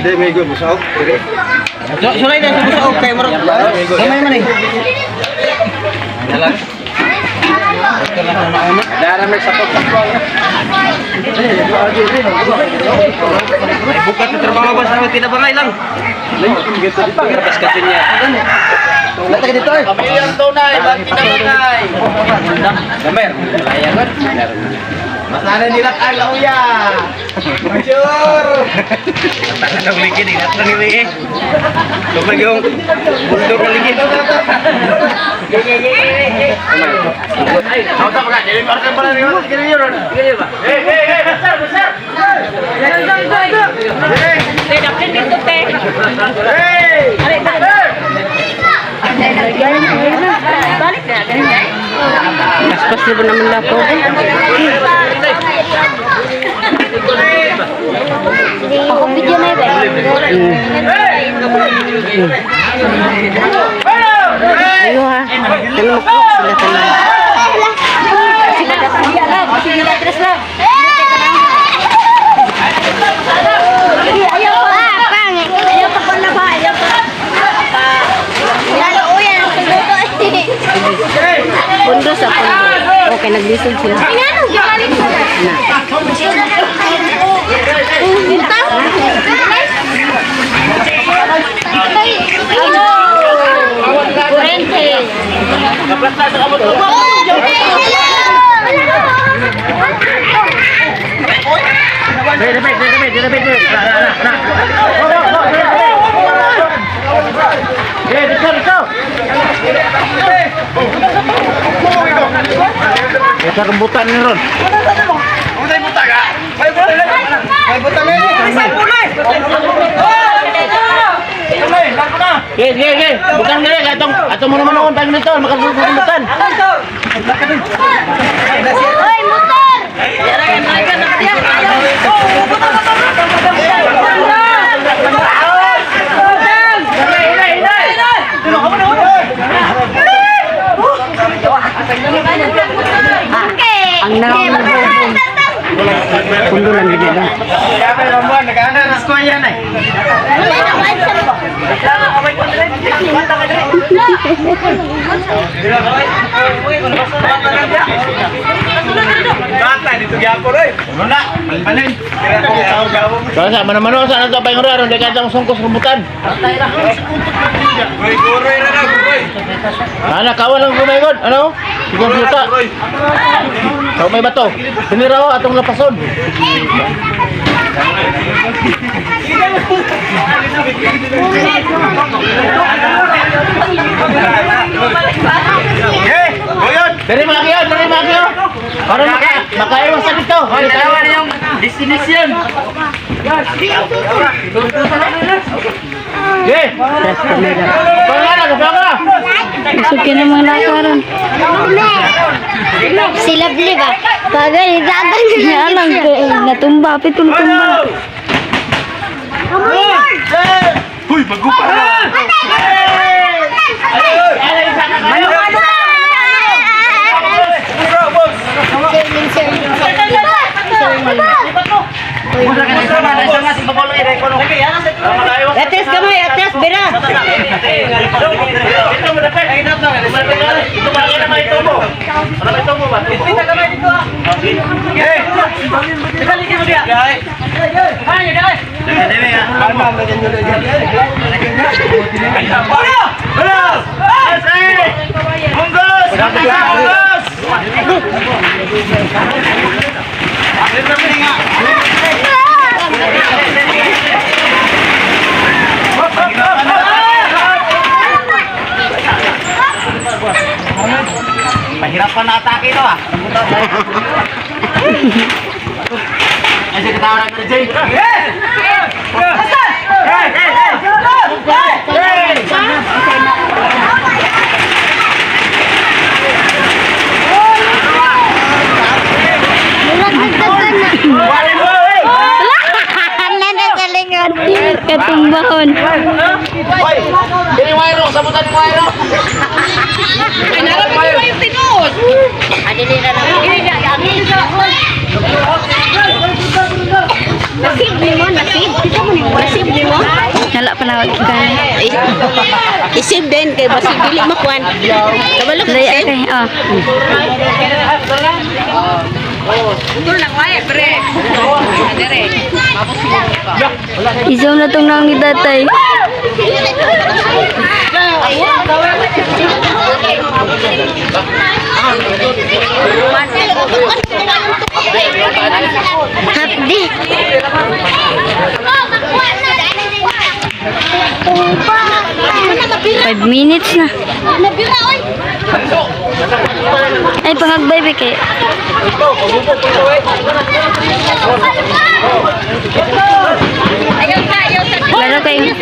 Hindi, may good. Musaog. Sulay na sa busaog kay murag. Gamay man eh. Dara may sapot sa Ay bukat ng trabaho ba sa tinabangay lang. Pas katin niya. Lata dito eh. Pamilyang tunay, ba't tinabangay? Gamer. Ayan. Mas nanay nila ang lauya. Sure. Tanong ligid, ingat lang ini eh. Lumag yung bulldog na ligid. Te, dapin dito, te. Balik na, ganyan. Paspas na ba naman lako? Ako video na yun. Ayo ha. Kano makuha sila tanan. Sige lang, sige lang, tres lang. Ayaw pa. Pangit. Ayaw pa na ba? Ayaw pa. Lalo uyan ang pagluto. Pundo sa pundo. Okay, naglisod sila. Ano? Gimalik mo na. Na. Butang? Ano? Kurente. Sa rambutan ni Ron. Ge, ge, ge. Butang nila atong atong mo naman noon pag nito makasulod sa rambutan. Hoy, motor! Okay. Ang naong Pundo lang gid nila. Kaya sa manamano sa nato pa yung ron di katong sungkos rambutan. Ana kawan lang kumaygod. Ano? Siguro yuta. Kau may bato. Tinira ko atong lapason. Diri mga diri mga Para maka makaiwas sa dito. Dalawa na yung destination. Ge. Test camera. Pangala, pangala. Usog ka na mga lako ron. Si Lovely ba? Pagal, gagal Nga lang, natumba, pitong tumba. Huy, magupa. Ates gamay, ates, bira. Mahirapan na atake ito ah. Kasi katawa na Jay. Nana sa lingon. Katumbahon. Hoy, dili wire, sabutan ni wire. Ay, narapin ko yung tinuod. Nasib ni mo, nasib. Nasib ni mo. Tawag ka. Isip din kay basig dili makuan. Kabalo ka Dali, save. okay. Oh. I-zoom na tong naong ni tatay. Hapdi. 5 minutes na. Ay, pangagbay ba kay? Laro kayo.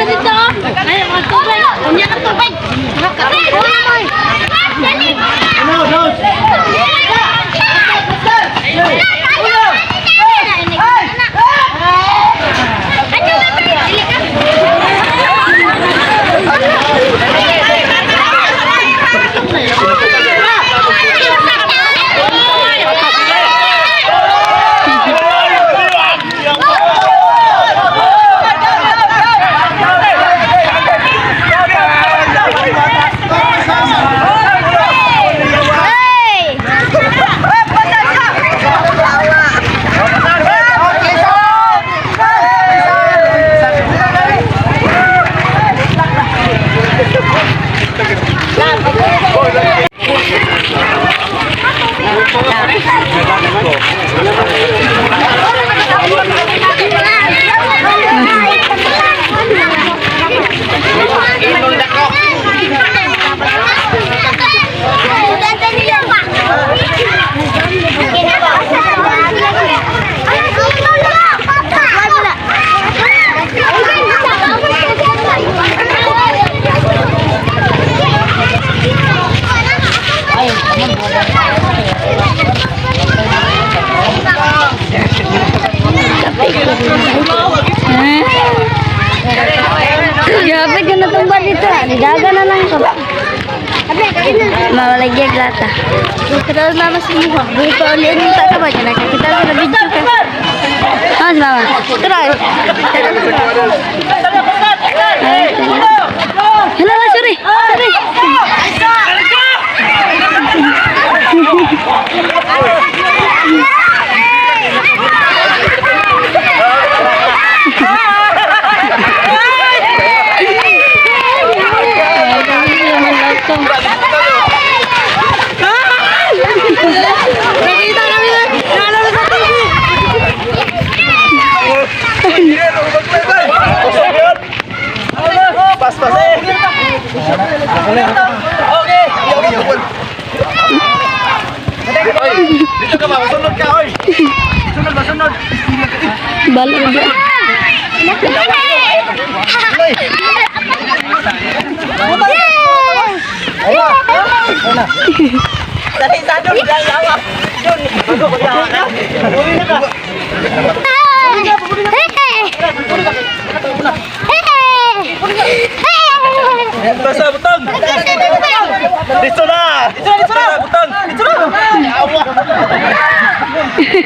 Grabe ka na tumba dito. Nidaga na lang ka. Mawalagyan lata. Kita mama si Muha. Buto ulit yung tata ba? Kita sa video ka. Ah, si mama. Tara. Hala, sorry. Sorry. Paspas eh. Okay. Oy, dito ka ba? Sunod ka, oy. Sunod ba, sunod? Balik ba? Dali sa doon, dali awa. Doon. Basta butang. Dito na. Dito na, dito na. Butang. Dito na. Awa.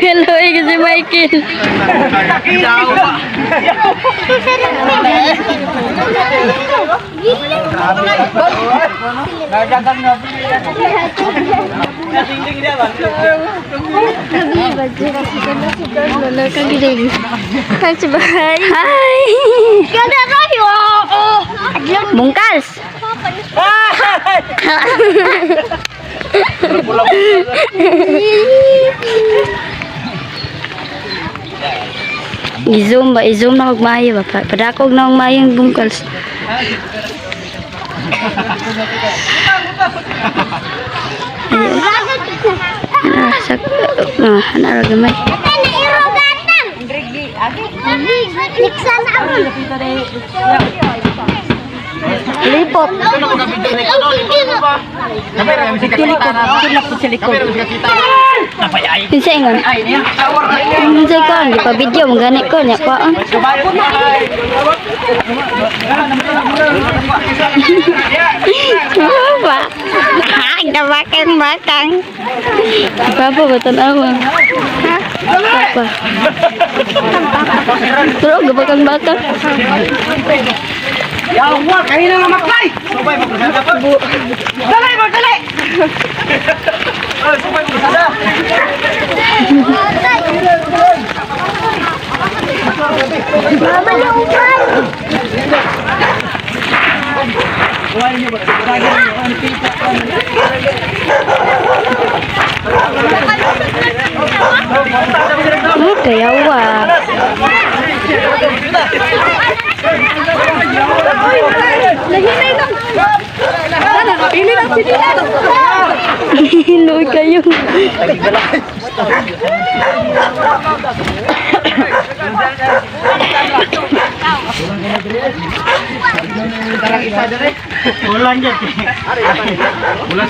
Hello, eh, kasi Michael. Hi! Bungkals! I-zoom ba? I-zoom na kog maayo ba? Padakog na kog maayo yung bungkals. Ah, sak ah, ana ra gamay. Lipot. Kinsa ingon? Kinsa kon? Di pa video mo gani ko nya kwaon. Papa. Bakang bakang. Papa ba tan-awa? Ha? Papa. Pero gabakang bakang. Yawa, kayo na mamatay! Dali mo, dali! Mama, lupan! Kayawa. Nahinay lang! Sana, kapili lang si Dilan! Luoy kayo. Ulan dyan. Ulan.